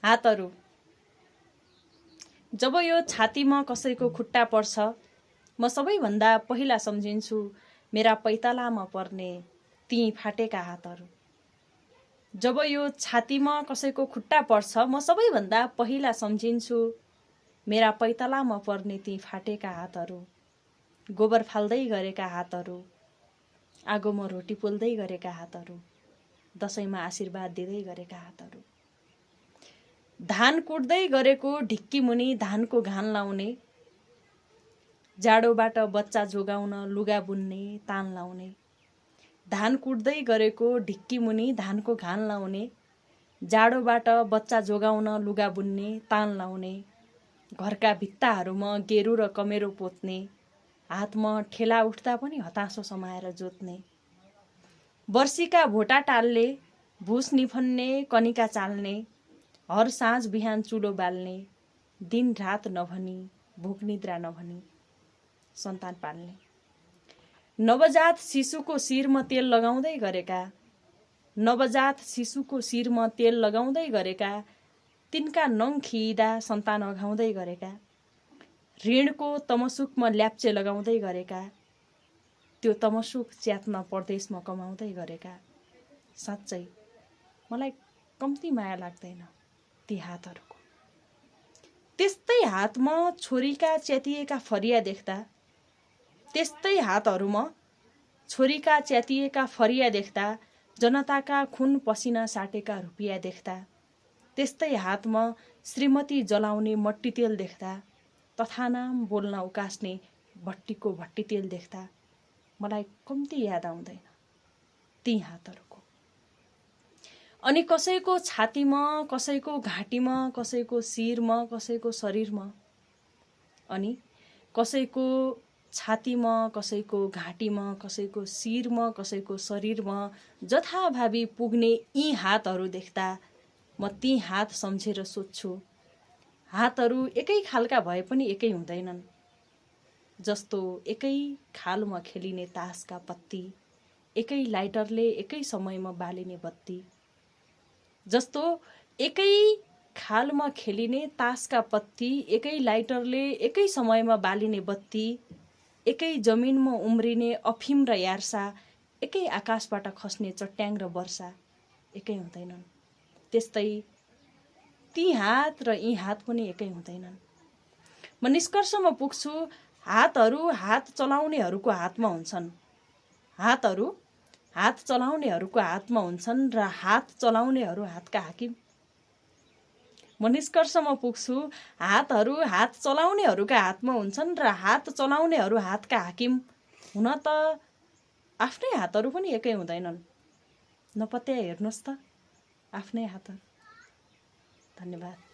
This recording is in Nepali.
हातहरू। जब यो छातीमा कसैको खुट्टा पर्छ, म सबैभन्दा पहिला सम्झिन्छु मेरा पैतालामा पर्ने ती फाटेका हातहरू। जब यो छातीमा कसैको खुट्टा पर्छ, म सबैभन्दा पहिला सम्झिन्छु मेरा पैतालामा पर्ने ती फाटेका हातहरू, गोबर फाल्दै गरेका हातहरू, आगोमा रोटी पोल्दै गरेका हातहरू, दसैँमा आशीर्वाद दिँदै गरेका हातहरू, धान कुट्दै गरेको ढिक्की मुनि धानको घान लाउने, जाडोबाट बच्चा जोगाउन लुगा बुन्ने तान लाउने, धान कुट्दै गरेको ढिक्की मुनि धानको घान लाउने, जाडोबाट बच्चा जोगाउन लुगा बुन्ने तान लाउने, घरका भित्ताहरूमा गेरु र कमेरो पोत्ने, हातमा ठेला उठ्दा पनि हतासो समाएर जोत्ने, वर्षीका भोटा टाल्ने, भुस निफन्ने कनिका चाल्ने, हर साँझ बिहान चुलो बाल्ने, दिन रात नभनी भोक निद्रा नभनी सन्तान पाल्ने, नवजात शिशुको शिरमा तेल लगाउँदै गरेका, नवजात शिशुको शिरमा तेल लगाउँदै गरेका, तिनका नङ खिइदा सन्तान अघाउँदै गरेका, ऋणको तमसुकमा ल्याप्चे लगाउँदै गरेका, त्यो तमसुक च्यात्न परदेशमा कमाउँदै गरेका, साँच्चै मलाई कम्ती माया लाग्दैन ती हातहरूको। त्यस्तै हातमा छोरीका च्यातिएका फरिया देख्दा, त्यस्तै हातहरूमा छोरीका च्यातिएका फरिया देख्दा, जनताका खुन पसिना साटेका रुपियाँ देख्दा, त्यस्तै हातमा श्रीमती जलाउने मट्टी तेल देख्दा, तथानाम बोल्न उकास्ने भट्टीको भट्टी तेल देख्दा मलाई कम्ती याद आउँदैन ती हातहरूको। अनि कसैको छातीमा, कसैको घाँटीमा, कसैको शिरमा, कसैको शरीरमा, अनि कसैको छातीमा, कसैको घाँटीमा, कसैको शिरमा, कसैको शरीरमा जथाभावी पुग्ने यी हातहरू देख्दा म ती हात सम्झेर सोच्छु, हातहरू एकै खालका भए पनि एकै हुँदैनन्। जस्तो एकै खालमा खेलिने तासका पत्ती, एकै लाइटरले एकै समयमा बालिने बत्ती, जस्तो एकै खालमा खेलिने तासका पत्ती, एकै लाइटरले एकै समयमा बालिने बत्ती, एकै जमिनमा उम्रिने अफिम र यार्सा, एकै आकाशबाट खस्ने चट्याङ र वर्षा एकै हुँदैनन्। त्यस्तै ती हात र यी हात पनि एकै हुँदैनन्। म निष्कर्षमा पुग्छु, हातहरू हात चलाउनेहरूको हातमा हुन्छन्, हातहरू हात चलाउनेहरूको हातमा हुन्छन् र हात चलाउनेहरू हातका हाकिम। म निष्कर्षमा पुग्छु, हातहरू हात चलाउनेहरूका हातमा हुन्छन् र हात चलाउनेहरू हातका हाकिम। हुन त आफ्नै हातहरू पनि एकै हुँदैनन्। नपत्याए हेर्नुहोस् त आफ्नै हातहरू। धन्यवाद।